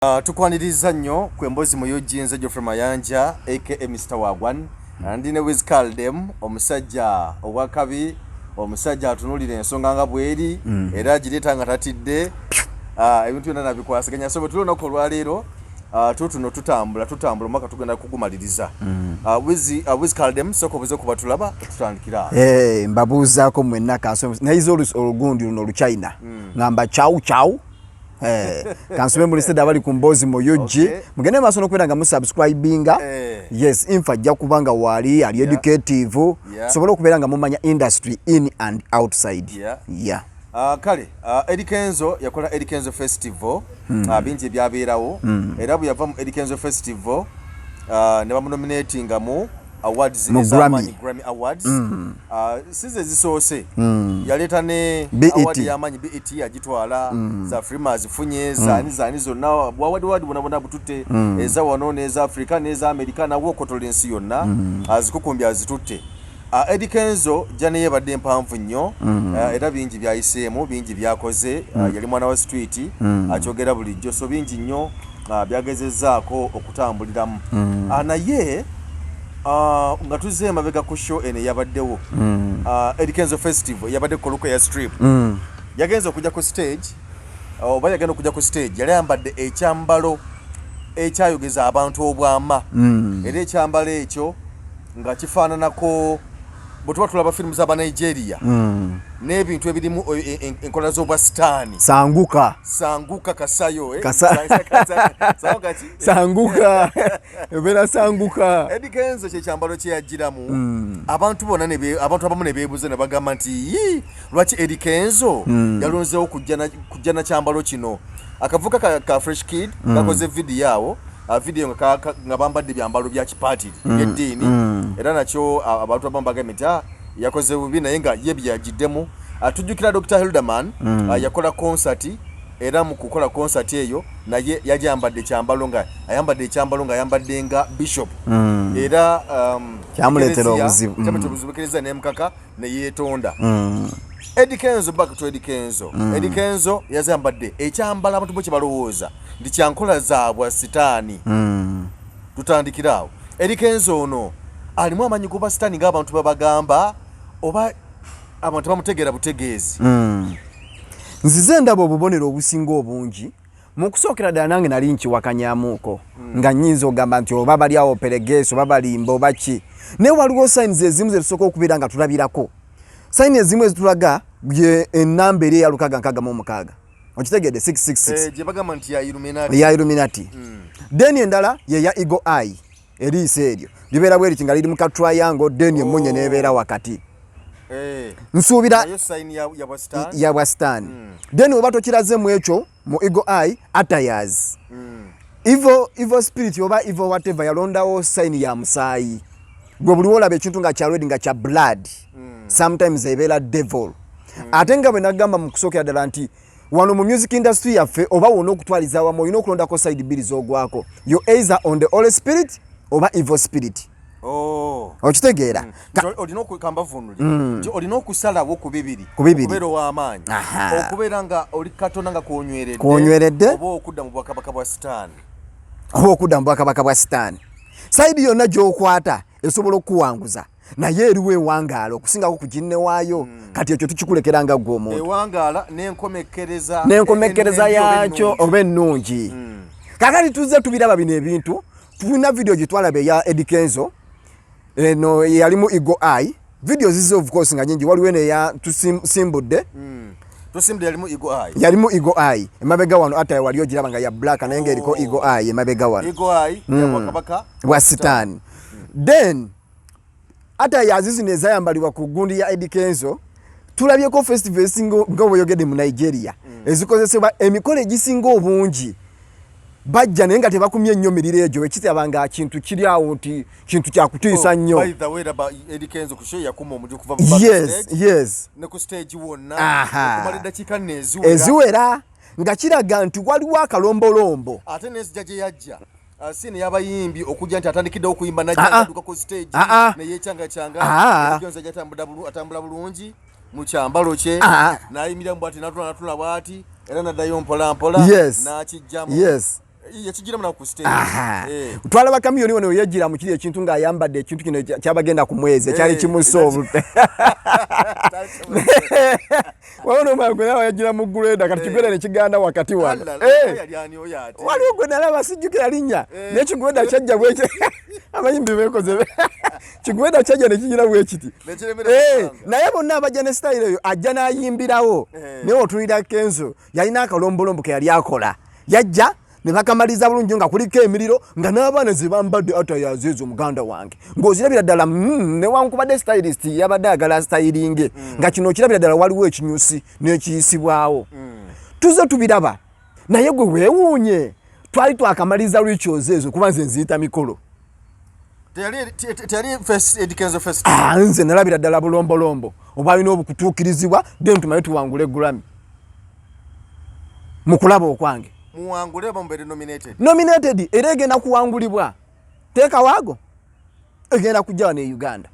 Tukwaniriza nnyo ku Emboozi mu UG. Nze Geoffrey Mayanja aka Mr Wagwan. Ndi ne Wiz Kaldem, omusajja owakabi, omusajja atunuulira ensonga nga bweri era agireeta nga tatidde. Ebintu byonna nabikwasaganya. So bwe tuli olunaku olwaleero, tutuno tutambula tutambula, omwaka tugenda kugumaliriza. Wiz Kaldem, sooka obuze kuba tulaba tutandikira awo. Eh, mbabuuzaako mwenna. Kansome nayiza olugundi luno oluchina, ngamba ciao ciao. Eh, kansome mulisede abali ku Mboozi mu UG. Mugende maaso n'okubeera nga musubscribinga. Yes, infa ajja kuba nga waali ali educative, sobole okubeera nga mumanya industry in and outside. Kale, Eddy Kenzo yakola Eddy Kenzo Festival. Bingi ebyabeerawo, era bwe yava mu Eddy Kenzo Festival, ne bamunominatinga mu awards mu ez'amaanyi, Grammy. Grammy Awards. Si ze zisoose, yaleeta ne BET. award y'amaanyi BET yagitwala, za Afrima azifunye, zaani zaani zonna, award award bonna bonna bututte, eza wano n'eza Africa n'eza America, nawe okotola ensi yonna, azikukumbye azitutte. Eddy Kenzo journey yebadde mpanvu nnyo, era bingi byayiseemu, bingi byakoze. Yali mwana wa street, akyogera bulijjo, so bingi nnyo byagezezzaako okutambuliramu. Naye nga tuzze emabega ku show eno eyabaddewo, Eddy Kenzo Festival yabadde ku Koluku Airstrip, yagenze okujja ku stage, oba yagenda okujja ku stage yali ayambadde ekyambalo ekyayogeza abantu obwama, era ekyambalo ekyo nga kifaananako bwe tuba tulaba firimu z'Abanigeria n'ebintu ebirimu enkola z'obwa sitaani. Sanguka. Sanguka kasayo, eh? Sanguka ki? Sanguka, ebeera sanguka. Eddy Kenzo kyekyambalo kye yagiramu, abantu bonna abantu abamu ne beebuuza ne bagamba nti, "Yii, lwaki Eddy Kenzo yalonzeewo kujja na kyambalo kino?" Akavuka ka Fresh Kid kakoze vidiyo awo, vidiyo nga bambadde byambalo bya kipatiri byeddiini, era nakyo abantu abamu bagambye nti, "Ah, yakoze bubi," naye nga ye byagiddemu. Tujjukira Dr Hilderman, yakola concert, era mu kukola concert eyo naye yajambadde kyambalo nga ayambadde ekyambalo nga ayambadde nga bishop, era Kyamuleetera Ekereziya- obuzibu. Kyamuleetera obuzibu, ekereziya nemukaka neyeetonda. Eddy Kenzo, back to Eddy Kenzo. Eddy Kenzo yazambadde ekyambalo abantu bo kye balowooza nti kyankola zaabwa sitaani. Tutandikire awo. Eddy Kenzo ono alimu amanyi goba sitaani ng'abantu babagamba, oba abantu bamutegeera butegeezi? Nzize ndaba obubonero obusinga obungi. Mu kusookera ddala nange nali nkiwakanyamuuko, nga nnyinza okugamba nti oba bali awo peregeesi oba balimba oba ki, naye waliwo signs ezimu zetusooka okubeera nga tulabirako. Sign ezimu ezitulaga ye enamba eri eya 666, okitegedde, 666. Eh, gye bagamba nti ya Illuminati. Ya Illuminati. Then endala ye ya eagle eye, eriiso eryo libeera bwe riti nga liri mu ka triangle, then emmunye nebeera wakati. Nsuubira nayo sign ya bwa sitaani. Ya bwa sitaani. Then oba tokiraze mu ekyo, mu eagle eye attires, evil spirit oba evil whatever yalondawo sign ya musaayi. Gwe buli wolaba ekintu nga kya red, nga kya blood, sometimes ebeera devil. Ate nga bwe nagamba mu kusookera ddala nti wano mu music industry yaffe oba wona okutwaliza awamu, olina okulondako side bbiri z'ogwako: you either on the holy spirit oba evil spirit. Okitegeera? Nti olina kambavunulire nti olina okusalawo ku bibiri. Ku bibiri. Okubeera ow'amaanyi, okubeera nga oli Katonda nga kwonyweredde, Kwonyweredde. oba okudda mu bwakabaka bwa sitaani. Oba okudda mu bwakabaka bwa sitaani. Side yonna gy'okwata esobola okukuwanguza, naye eriwo ewangaala okusingako ku ginne waayo. Kati ekyo tukikulekera nga ggwe omuntu. Ewangaala n'enkomekkereza n'enkomekkereza embi oba yakyo ennungi. Oba ennungi. Kakati tuzze tubiraba bino ebintu. Tulina video gye twalaba eya Eddy Kenzo eno yalimu eagle eye. Video zize of course nga nyingi, waliwo eno eya tusimbudde. Tusimbudde yalimu eagle eye. Yalimu eagle eye emabega wano, ate wali ogiraba nga ya black naye nga eriko eagle eye emabega wano. Eagle eye ya bwakabaka bwa sitaani. Then ate yazizino ezayambalibwa ku gundi ya Eddy Kenzo, tulabyeko festival esinga nga bweyogedde mu Nigeria, ezikozesebwa emikolo egisinga obungi bajja naye nga tebakumye nnyo miriro egyo, ekitaba nga kintu kiri awo nti kintu kyakutiisa nnyo. By the way, raba Eddy Kenzo ku show yakuma omuliro kuva mu backstage ne ku stage wonna okumala eddakiika nno eziwera. Eziwera, nga kiraga nti waliwo akalombolombo. Ate n'enzija gye yajja, si ney'abayimbi okujja nti atandikiddewo okuyimba najja adduka ku stage neyekyangacanga. Eddy Kenzo ajja atambula bulungi mu kyambalo kye, n'ayimirira bwati, natula natula bwati, era naddayo mpola mpola n'akijjamu. Twalaba Chameleone wano yejjira mu kiri ekintu ng'ayambadde ekintu kino kyabagenda ku mwezi ekyali kimusa obute. Wabona omwana gwe nalaba yajjira mu grader, kati kigrader ne kiganda wakati wano. Waliwo gwe nalaba, sijjukira linnya, naye kigrader kyajja bweki, abayimbi beekoze, kigrader kyajja ne kigira bwe kiti. Naye bonna abajja ne style eyo, ajja n'ayimbirawo. Naye otunulira Kenzo, yalina akalombolombo ke yali akola, yajja ne bakamaliza bulungi nga kuliko emiriro, nga n'abaana ze bambadde attires ezo, muganda wange, ng'ozirabira ddala, newankubadde stylist yabadde ayagala styling, nga kino okirabira ddala waliwo ekinyusi n'ekiyisibwawo. Tuze tubiraba, naye gwe weewuunye, twali twakamaliza rituals ezo, kuba nze nziyita mikolo. Ah, nze nalabira ddala bulombolombo obwalina obukutuukirizibwa, then tumale tuwangule Grammy mu kulaba okwange. Muwangule oba mubeere nominated? Nominated, era egenda kuwangulibwa. Teekawaago egenda kujja wano e Uganda.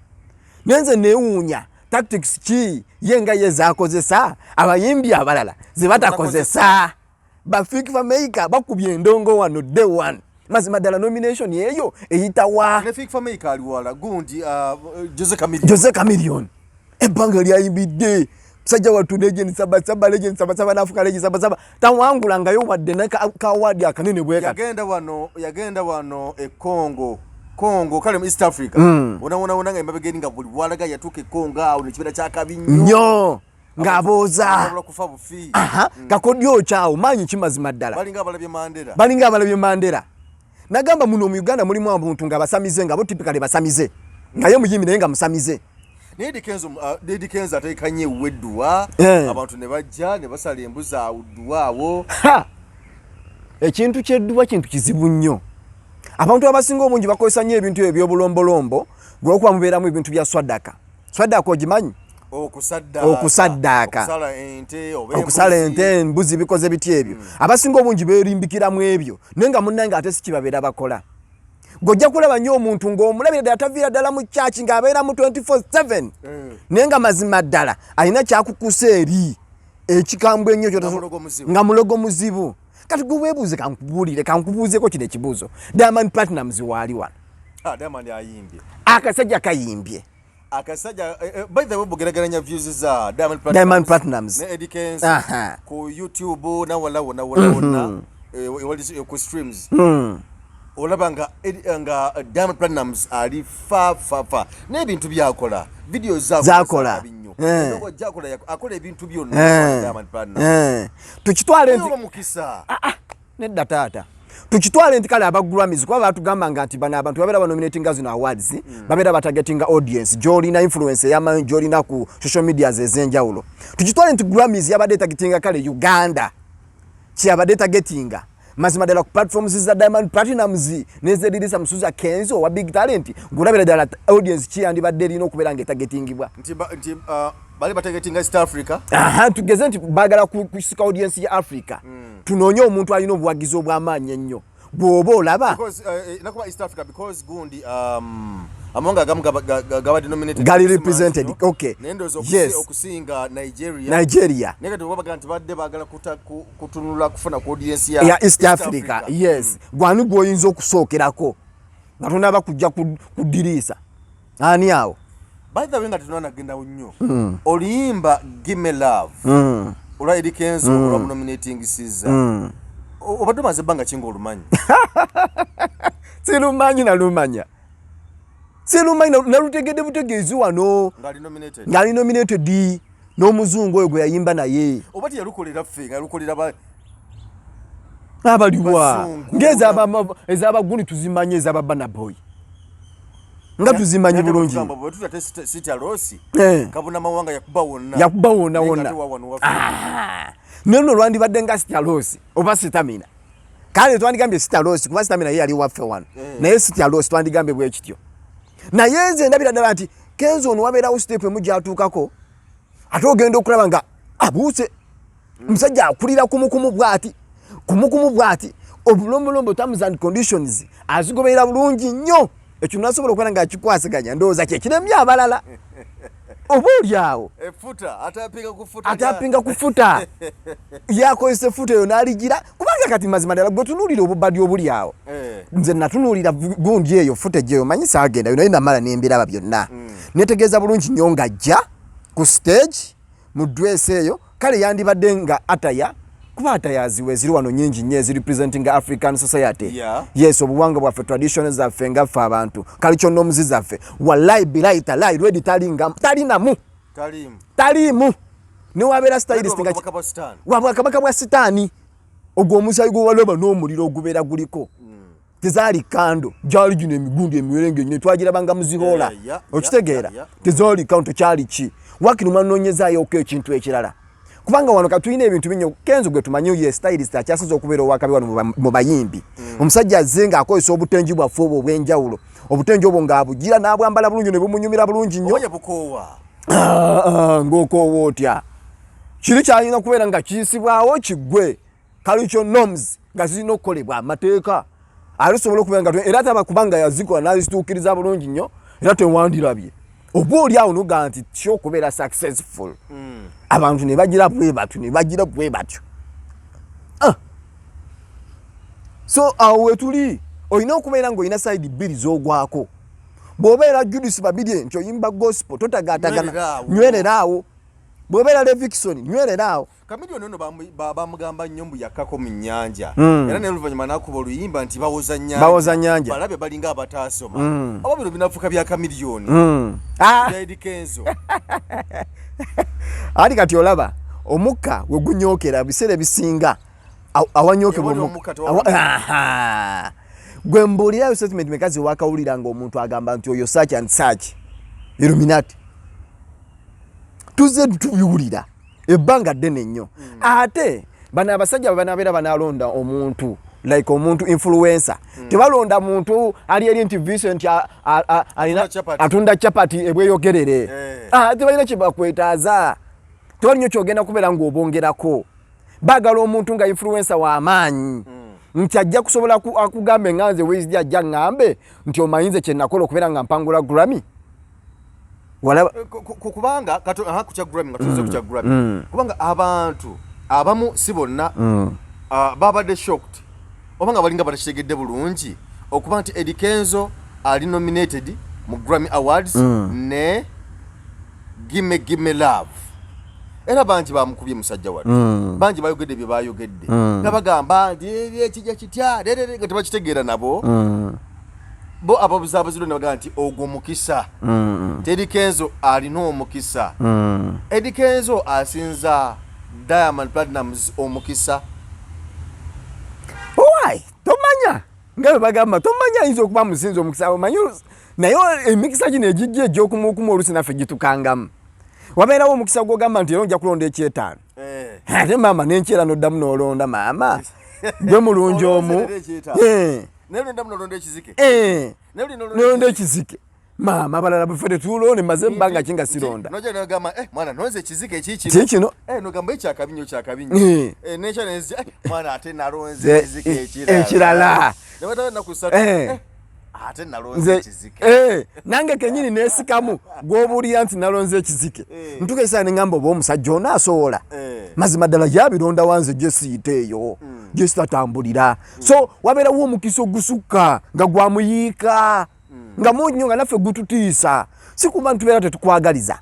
Naye nze neewuunya tactics ki ye nga ye zakozesa, abayimbi abalala ze batakozesa. Ba Fik Fameica bakubye endongo wano day one. Mazima ddala nomination eyo eyitawa? Ne Fik Fameica ali wala gundi, Jose Chameleone. Jose Chameleone ebbanga lyayimbidde, musajja wattu, legend sabasaba, legend sabasaba, nafuka legend sabasaba, tawangulangayo wadde ne ka award akanene bwe kati. Yagenda wano e Congo, Congo kale mu East Africa, wona wona wona nga emabega nga buli walaga yatuuka e Congo awo nekibeera kyakabi nnyo. Nnyo ng'abooza. Abula kufa bufi. Aha, kakodyo kyawo maanyi kimazima ddala. Balinga abalabye Mandela. Balinga abalabye Mandela. Nagamba muno mu Uganda mulimu abantu nga basamize, nga bo typically basamize, nga ye muyimbi naye nga musamize. Naye Eddy Kenzo ateeka nnyo ewuwe edduwa. Abantu ne bajja ne basala embuzi awo, dduwa awo. Ha! Ekintu kyedduwa kintu kizibu nnyo. Abantu abasinga obungi bakozesa nnyo ebintu ebyo ebyobulombolombo, lwokuba mubeeramu ebintu bya swadaka. Swadaka ogimanyi? Okusaddaaka. Okusaddaaka. Okusala ente oba okusala embuzi. Ente, embuzi, bikoze biti ebyo. Abasinga obungi beerimbikiramu ebyo, naye nga munnange ate si kibabeera bakola. Gweojja kulaba nnyo omuntu ng'omulabira ddala taviira ddala mu kyaki, ng'abeera mu 24/7, naye nga mazima ddala alina kyakukusa eri ekikambwe ennyo Nga mulogo muzibu. Nga mulogo muzibu. Kati gwe weebuuze, kankubuulire, kankubuuzeeko kino ekibuuzo: Diamond Platnumz waali wano. Ah, Diamond ayimbye. Akasajja kayimbye. Akasajja, by the way, bugerageranya views za Diamond Platnumz Diamond Platnumz ne Eddy Kenzo ku YouTube nawala wonna wonna wonna, ku streams, olaba nga Diamond Platnumz ali fa fa fa n'ebintu byakola, video Zakola. Nnyo. Jakola akola ebintu byonna Diamond Platnumz. Tukitwale nti oba mukisa. Nedda taata, tukitwale nti kale aba Grammys, kuba batugamba nga nti bano abantu babeera banominatinga zino awards, babeera batargetinga audience gyolina influence ey'amaanyi, gyolina ku social medias ez'enjawulo. Tukitwale nti Grammys yabadde etargetinga kale Uganda, kyeyabadde etargetinga mazima ddala ku platforms za Diamond Platnumz nez'Edirisa Musuuza, Kenzo owa Big Talent, ng'olabira ddala audience kiyandibadde erina okubeera nga etagetingibwa. Nti bali batargetinga East Africa. Aha, tugeze nti baagala kusika audience ya Africa, tunoonye omuntu alina obuwagizi obw'amaanyi ennyo bw'oba olaba. Because nakuba East Africa, because gundi amawanga agamu gaba denominated Gali represented, okay. Naye ndowooza okusinga Nigeria. Nigeria. Naye kati oba baga nti badde baagala kutunula kufuna ku audience ya ya East Africa, yes. Gwani gw'oyinza okusookerako nga tonaba kujja ku diriisa? Ani awo? By the way, nga tetunanagendawo nnyo, oluyimba Gimme Love olwa Eddy Kenzo olwa nominating siza, obadde omaze ebbanga ki ng'olumanyi? Sirumanyi, nalumanya, sirumanyi, nalutegedde butegeezi wano. Ng'ali nominated. Ng'ali nominated n'omuzungu oyo gwe yayimba naye. Oba teyalukolera ffe, nga yalukolera ba Abaliwa? Bazungu. Ng'ez'abaguni tuzimanyi, ez'aba Burna Boy nga tuzimanyi bulungi. Bwe tuta Sitya Loss, kabuna mawanga yakuba wonna. Yakuba wonna. Naye nga Wonna. ate wa wano waffe. Naye nno lwandibadde nga Sitya Loss oba Stamina. Kale twandigambye Sitya Loss, kuba Stamina ye yali waffe wano. Naye Sitya Loss twandigambye bwe kityo. Naye nze ndabira ddala nti Kenzo ono wabeerawo step emu gy'atuukako, ate ogenda okulaba nga abuuse. Omusajja akulira kumukumu bw'ati, kumukumu bw'ati, obulombolombo, terms and conditions azigoberera bulungi nnyo. Ekyo nasobola okubeera nga akikwasaganya, ndowooza kyekiremye abalala. Oba oli awo atapinga kufuta yakozesa efuta eyo n'aligira, kubanga kati mazima ddala gwe tunuulira obubadi obuli awo. Nze natunuulira gundi eyo footage eyo, manyi saagendayo naye namala nembiraba byonna. Netegeeza bulungi nnyo ng'ajja ku stage mu dress eyo. Kale yandibadde nga attire, kuba attires weziri wano nyingi nnyo ezirepresentinga African society. Yes, obuwangwa bwaffe, tradition zaffe nga ffe abantu, culture norms zaffe. Wallahi bilahi talahi, Red talinga talinamu. Taliimu. Taliimu. Newabeera stylist nga Bwakabaka bwa Sitaani. Wabwakabaka bwa Sitaani. Ogwo omusaayi gwewalaba n'omuliro ogubeera guliko, tezaali candle, gyali gino emigundi emiwerenge nnyo twagirabanga muzihoola. Okitegeera? Tezaali candle, kyali ki? Wakiri mwanoonyezaayoko ekintu ekirala, kubanga wano katulina ebintu binyo. Kenzo gwe tumanyi ye stylist akyasinze okubeera owakabi wano mu bayimbi. Omusajja azze ng'akozesa obutengi bwaffe obwo obw'enjawulo, obutengi obwo ng'abugira n'abwambala bulungi ne bumunyumira bulungi nnyo. Oba bukoowa. Ah, ah, ng'okoowa otya? Kiri kyalina kubeera nga kiyisibwawo kiggwe. Culture norms nga zirina okukolebwa amateeka alisobola okubeera nga era taba kubanga yazikola n'azituukiriza bulungi nnyo, era tewandirabye oba oli awo nogaa nti kyokubeera successful. Abantu ne bagira bwe batyo, ne bagira bwe batyo. Ah. So awo wetuli, olina okubeera ng'olina side bbiri z'ogwako. Bw'obeera Judith Babirye nti oyimba gospel, totagaatagana. Nywerera awo. Nywerera awo. Bw'obeera Levixone, nywerera awo. Chameleone ono bamugamba nnyo mbu yakkako mu nnyanja, era naye oluvannyuma n'akuba oluyimba nti bawoza nnyanja. Bawoza nnyanja. Balabe balinga abataasoma. Oba bino binafuuka bya Chameleone, Ah. bya Eddy Kenzo? Ali kati olaba omukka we gunyookera, biseera ebisinga awanyokebwa Ewali omukka. omukka tewali. Aha. Gwe mbuulirayo statement mekazi wakawulira nga omuntu agamba nti oyo such and such Illuminati. Tuzze tubiwulira ebbanga ddene nnyo. Ate bano abasajja bwe banabeera banalonda omuntu like omuntu influencer, tebalonda muntu ali eri nti Vincent alina chapati. Atunda chapati ebweyogerere. Ah, tebalina kyebakwetaaza, tewali nnyo kyogenda kubeera ng'obongerako. Baagala omuntu nga influencer w'amaanyi nti ajja kusobola akugambe nga nze Wizzy ajja ŋŋambe nti omanyi nze kye nakola okubeera nga mpangula Grammy. Walaba? Kubanga kato aha ku kya Grammy, nga tuze ku kya Grammy, kubanga abantu abamu, si bonna, babadde shocked oba nga balinga batakitegedde bulungi okuba nti Eddy Kenzo ali nominated mu Grammy Awards ne Gimme Gimme Love, era bangi bamukubye musajja wadde, bangi bayogedde bye bayogedde nga bagamba nti ekijja kitya rerere, nga tebakitegeera nabo. Bo ababuzaabuzi ne bagamba nti ogwo mukisa nti Eddy Kenzo alina omukisa, Eddy Kenzo asinza Diamond Platnumz omukisa. Why? Tomanya nga bwe bagamba, tomanya ayinza okuba musinza omukisa, omanyi. Naye emikisa gino egijja egy'okumukumu oluusi naffe gitukangamu. Wabeerawo omukisa gw'ogamba nti era ojja kulonda ekyetaano, ate maama nenkyera n'oddamu n'olonda, maama gwe mulungi omu. Olonze era ekyetaano. Naye olondamu nolonda ekizike. Naye olina olonda. Nolonda ekizike, maama abalala baffe tetulonde. Maze ebbanga ki nga sironda. Nojja nogamba, mwana nonze ekizike ekikino. Kikino. Nogamba ekyakabinyo kyakabinyo. Nekya nenzija, mwana ate nalonze ekizike ekirala. Ekirala. Nebatawo ennaku 3, ate nalonze ekizike. Nange kenyini nesikamu gwobuulira nti nalonze ekizike. Ntuka ekiseera neŋŋamba oba omusajja ono asobola. Mazima ddala yabironda wanze gye siyita eyo gye sitatambulira. So wabeerawo omukisa ogusukka nga gwamuyiika nga munyo nga naffe gututiisa. Si kuba ntubeera tetukwagaliza,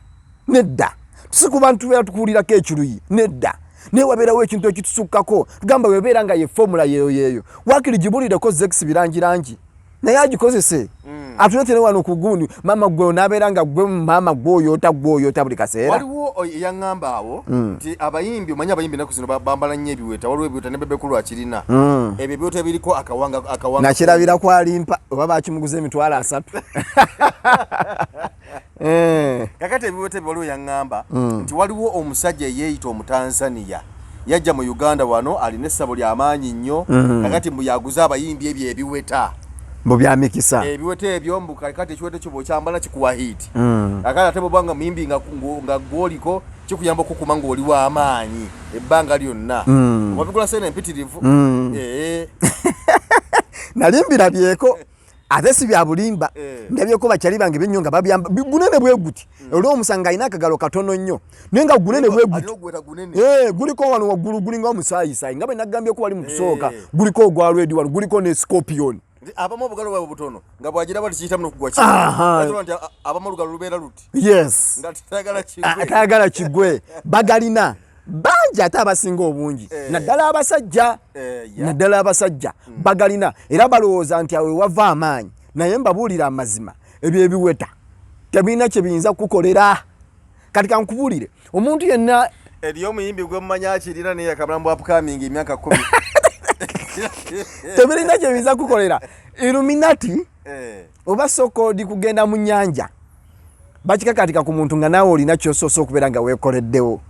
nedda, si kuba ntubeera tukuwulirako ekiruyi, nedda, naye wabeerawo ekintu ekitusukkako. Tugamba webeera nga ye formula yeeyo yeeyo, wakiri gibulireko Zex Bilangilangi naye agikozese, atuleetere wano ku gundi. Maama gwe onaabeera nga gwe maama gwoyoota gwoyoota buli kaseera. Waliwo eyaŋŋamba awo nti abayimbi, omanyi abayimbi ennaku zino bambala nnyo ebiweta. Waliwo ebiweta ne Bebe Cool akirina, ebyo ebiweta ebiriko akawanga akawanga. Nakirabira kwalimpa oba bakimuguza 30,000. Kakati ebiweta ebyo, waliwo yaŋŋamba nti waliwo omusajja eyeeyita Omutanzaniya yajja mu Uganda wano, alina essabo ly'amaanyi nnyo. Kakati mbu yaguza abayimbi ebyo ebiweta. Mbu byamikisa. Ebiweta ebyo, mbu kakati ekiweta kyo bw'okyambala kikuwa hit. Kakati ate bw'oba nga muyimbi nga gwoliko, kikuyamba okukuma ng'oli w'amaanyi ebbanga lyonna. Wabigula sente empitirivu. Nali mbirabyeko. Ate si bya bulimba. Ndabyeko bakyali bange bennyo nga babyamba gunene bwe guti. Olwo omusanga alina akagalo katono nnyo naye nga gunene bwe guti. Guliko wano waggulu gulinga omusaayisayi nga bwe nagambyeko wali mu kusooka. Guliko ogwa red wano, guliko ne scorpion. Abamu obugalo bwabwe butono nga bwagiraba tekiyitamu nokugwa nti abamu olugalo lubeera luti. Yes. Nga tayagala kigwe. Tayagala kigwe. Bagalina bangi ate abasinga obungi, naddala abasajja, naddala abasajja bagalina era balowooza nti awo wava amaanyi. Naye mbabuulira amazima, ebyo ebiweta tebirina kye biyinza kukukolera. Kati kankubuulire, omuntu yenna eriyo omuyimbi gwe mumanya akirina naye yakamala mu upcoming emyaka 10. Tebirina kye biyinza kukukolera. Illuminati oba so-called kugenda mu nnyanja bakikakatika ku muntu nga naawe olina kyosoose okubeera nga weekoleddewo,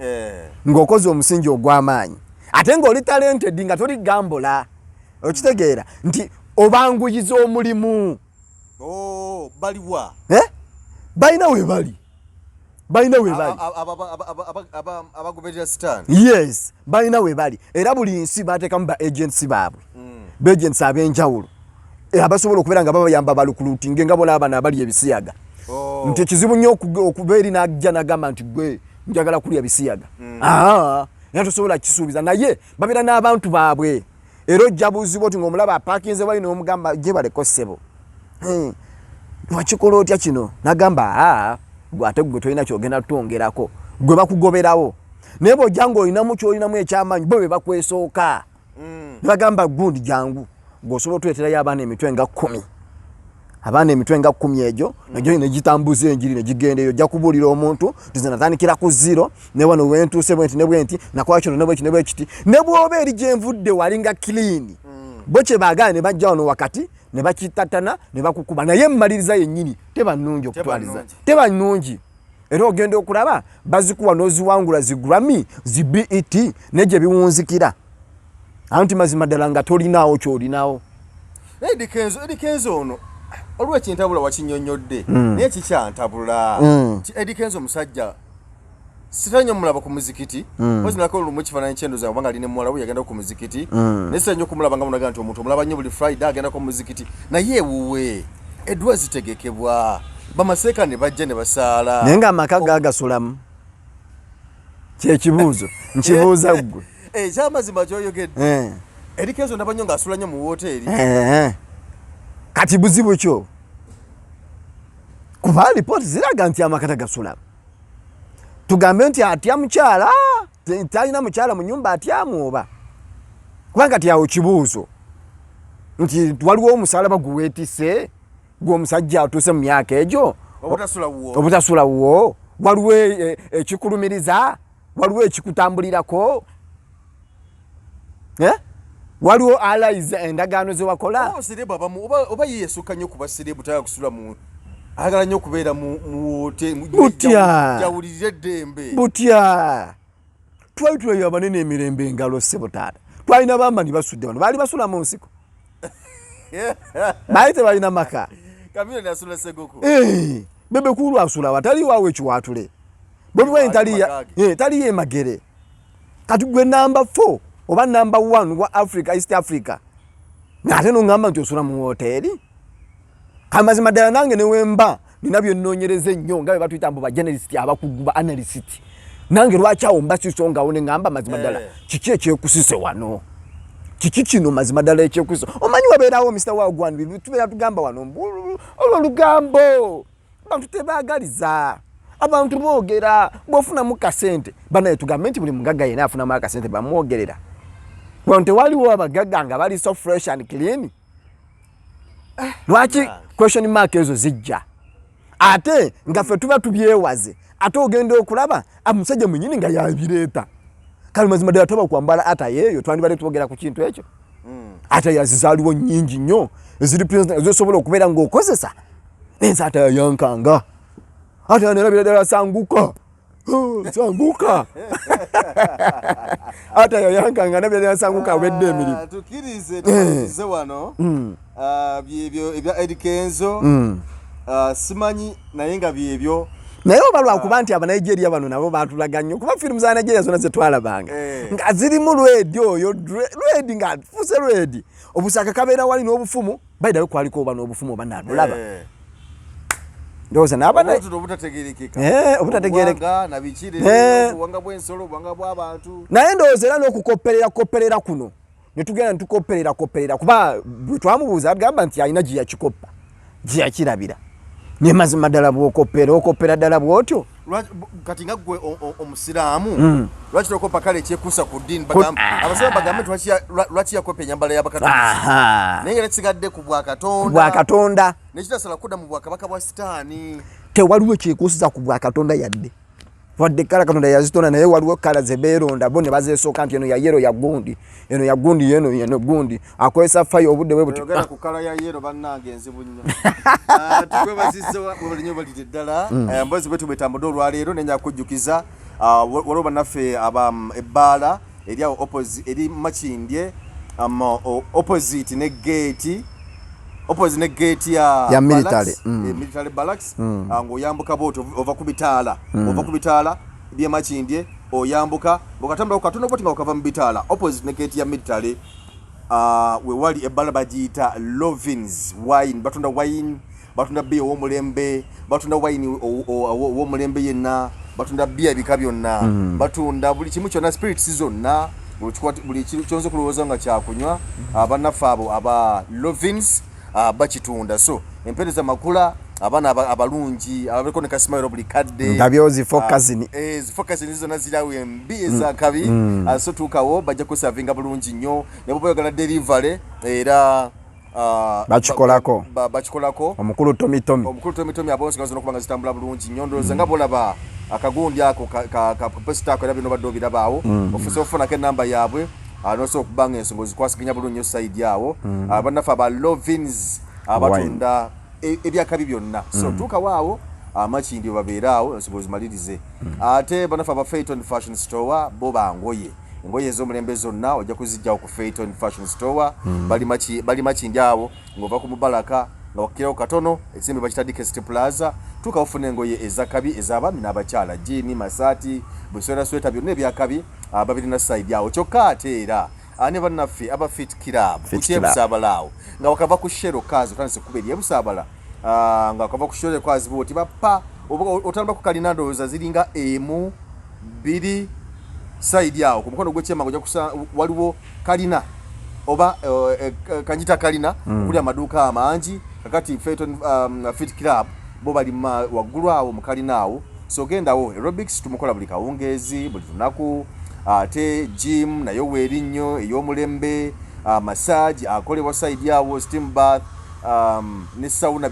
ng'okoze omusingi ogw'amaanyi ate ng'oli talented, nga toli gambola. Okitegeera nti obanguyiza omulimu. Oh, baliwa? Balina we bali, balina we bali. Abagoberera sitaani. Yes, balina we bali era buli nsi bateekamu ba agents baabwe, ba agents ab'enjawulo abasobola okubeera nga babayamba barecruitinge nga bona abano abali ebisiyaga. Nti ekizibu nnyo okuba eri najja nagamba nti gwe njagala kulya bisiyaga, era tosobola kisuubiza, naye babeera n'abantu baabwe. Era ojja buuzibwa oti ng'omulaba apaakinze wali n'omugamba gye baleko ssebo, wakikola otya kino? Nagamba aa gwe ate gwe tolina kyogenda twongerako, gwe bakugoberawo. Naye bw'ojja ng'olinamu ky'olinamu ekyamaanyi, bo be bakwesooka ne bagamba gundi jangu gweosobola otuleeterayo abaana emitwe nga 10, abaana emitwe nga 10 egyo nagyo negitambuza enjiri negigenda eyo. Ojja kubuulira omuntu nti nze natandikira ku zero ne wano wentuuse bwenti ne bwenti, nakola kino ne bweki ne bwekiti, ne bw'oba eri gyenvudde wali nga clean, bo kye baagala ne bajja wano wakati ne bakitatana ne bakukuba. Naye emmaliriza yennyini teba nnungi okutwaliza, teba nnungi. Era ogenda okulaba bazikuwa n'oziwangula zi Grammy, zi BET, ne gye biwunzikira anti mazima ddala nga tolinaawo kyolinawo. Eddy Kenzo, Eddy Kenzo ono olwo ekintabula wakinyonnyodde, naye kikyantabula. Nti Eddy Kenzo musajja sitera nnyo mulaba ku muzikiti. Mpozi nako lumu ekifaananyi kyendoza obanga ali ne muwala we yagenda ku muzikiti, naye sitera nnyo okumulaba nga munaga nti omuntu omulaba nnyo buli Friday agendako mu muzikiti. Naye ewuwe eddwa zitegekebwa, bamaseeka ne bajja ne basaala. Naye ng'amaka gagasulamu, kyekibuuzo nkibuuza ggwe. Ekyamazima kyoyogedde, Eddy Kenzo ndaba nnyo ng'asula nnyo mu woteeri. Kati buzibu kyo kuba lipooti ziraga nti amaka tagasulamu. Tugambe nti atya mukyala, talina mukyala mu nyumba, atyamu oba? Kubanga ti awo kibuuzo nti waliwo omusalaba guweetise gwe omusajja atuuse mu myaka egyo obutasula wuwo, waliwo ekikulumiriza, waliwo ekikutambulirako, waliwo allies, endagaano zewakola. Oba ye yasukka nnyo kuba celeb, tayagala kusula mu, ayagala nnyo okubeera mu wote Butya? Jawulirire eddembe. Butya? Twali tuleyo abanene emirembe engalo ssebo taata. Twalina bamani basudde bano baali basula mu nsiko, baali tebalina maka. Chameleone asula Seguku. Bebe Cool asula wa? Tali waawe ekiwaatule. Bobi Wine taliyo emagere. Kati gwe namba 4 oba namba 1 wa Africa, East Africa, ate noŋŋamba nti osula mu woteeri. Amazima ddala nange newemba nina byennoonyereza ennyo nga bwe batuyita mbu ba journalist abakugu, ba analyst, nange lwaki awo mba sisongawo ne ŋŋamba mazima ddala kiki ekyekusise wano, kiki kino mazima ddala ekyekusise? Omanyi wabeerawo Mr Wagwan, tubeera tugamba wano olwo olugambo, abantu tebaagaliza, abantu boogera bw'ofunamu kasente. Banaye tugambe nti buli mugagga yenna afunamu akasente bamwogerera. Wano tewaliwo abagagga nga bali so fresh and clean? Lwaki question mark ezo zijja ate nga ffe tuba tubyewaze, ate ogenda okulaba omusajja mwenyini nga yabireeta? Kale mazima ddala toba kwambala ata yeeyo twandibadde twogera ku kintu ekyo. Ate yazizaaliwo nnyingi nnyo eziri ezosobola okubeera ng'okozesa nensi. Ate yayankanga, ate nerabira ddala sanguka. Oh, sanguka, ate yayankanga nabira ddala sanguka awedde emirimu. Tukkirize tumalirize wano. Byebyo ebya Eddy Kenzo. Simanyi naye nga byebyo. Naye oba lwakuba nti Abanigeria bano nabo batulaga nnyo, kuba firimu za Nigeria zonna zetwalabanga nga zirimu red oyo, red nga fuuse red, obusaka kabeera wali n'obufumu. Baidawe kwaliko oba n'obufumu oba nalulaba. Ndowooza n'abana Obuntu obutategerekeka. Obutategerekeka. Obuwanga na biki, obuwanga bw'ensolo, obuwanga bw'abantu. Naye ndowooza era n'okukopperera kopperera kuno ne tugenda ne tukopperera kopperera, kuba bwe twamubuuza agamba nti alina gye yakikoppa, gye yakirabira. Ne mazima ddala bw'okoppera okoppera ddala bw'otyo. Kati nga ggwe omusiraamu, lwaki tokopa kale ekyekuusa ku ddiini? Abasiraamu bagambe nti lwaki yakopa enyambala y'Abakatoliki, naye nga tekigadde ku bwakatonda. Bwakatonda. Nekitasala kudda mu bwakabaka bwa Sitaani. Tewaliwo kyekuusiza ku bwakatonda yadde, wadde colour Katonda yazitonda, naye waliwo colour ze beeronda bo ne bazeesooka nti eno ya yellow ya gundi, eno ya gundi, eno eno gundi akozesa fayo obudde bwe buti. Oyogera ku colour ya yellow, bannange, enzibu nnyo. Ah, tukwebazizza webale nnyo, balidde ddala. Emboozi bwetu bwetambudde olwaleero, nenya kujjukiza waliwo bannaffe aba ebbaala eri awo eri Makindye, opposite ne gate, opposite ne gate ya Ya military. barracks, military barracks. Ng'oyambuka bwoti ova ku bitaala, ova ku bitaala by'emakindye, oyambuka ng'okatambulako katono bwoti nga okava mu bitaala, opposite ne gate ya military, we wali ebbala bagiyita Lovins Wine. Batunda wine, batunda bbiya ow'omulembe, batunda wine ow'omulembe yenna, batunda bbiya ebika byonna, batunda buli kimu kyonna, spirits zonna, buli kyonza okulowooza nga kyakunywa, bannaffe abo aba Lovins bakitunda. So empeereza makula, abaana abalungi abaliko ne kasimayiro buli kadde. Ndabyewo zi focusing. Zi focusing zonna zirawo embi ezakabi. So tuukawo, bajja kusavinga bulungi nnyo. Ne bwoba oyagala delivery era Bakikolako. Bakikolako. Omukulu Tomi Tomi. Omukulu Tomi Tomi, abo ensonga zonna okuba nga zitambula bulungi nnyo. Ndowooza nga bolaba akagundi ako ka poster ako, era bino badde obirabaawo, ofuse ofunako enamba yaabwe, nosobola okuba nga ensonga ozikwasaganya bulungi nnyo side awo. Bannaffe aba Lovins batunda ebyakabi byonna, so tuukawo awo Amakindi babeere awo, ensonga ozimalirize. Ate bannaffe aba Fayton Fashion Store bo bangoye, engoye ez'omulembe zonna ojja kuzijjawo ku Fayton Fashion Store. Bali Makindi awo ng'ova ku Mubalaka nga wakkirawo katono, ekizimbe bakita Dikest Plaza. Tuuka ofuna engoye ezakabi ez'abaami n'abakyala, jean, masaati, buswera, sweta, byonna ebyakabi, babirina side awo. Kyokka ate era ne bannaffe aba Fit Club Fit ku Kyebusaabala awo nga wakava ku Shell Cars, otandise kuba eri Ebusaabala, nga wakava ku Shell Cars bwoti bappa otambula ku kalina, ndowooza ziringa emu bbiri side awo ku mukono gw'ekyemanga, ojja kusa waliwo kalina oba kanjita kalina okuli amaduuka amangi. Kakati Feton, Fit Club bo bali waggulu awo mu kalina awo. So gendawo, aerobics tumukola buli kawungeezi, buli lunaku, ate gym nayo weeri nnyo ey'omulembe, massage akolebwa side awo, steam bath, ne sauna.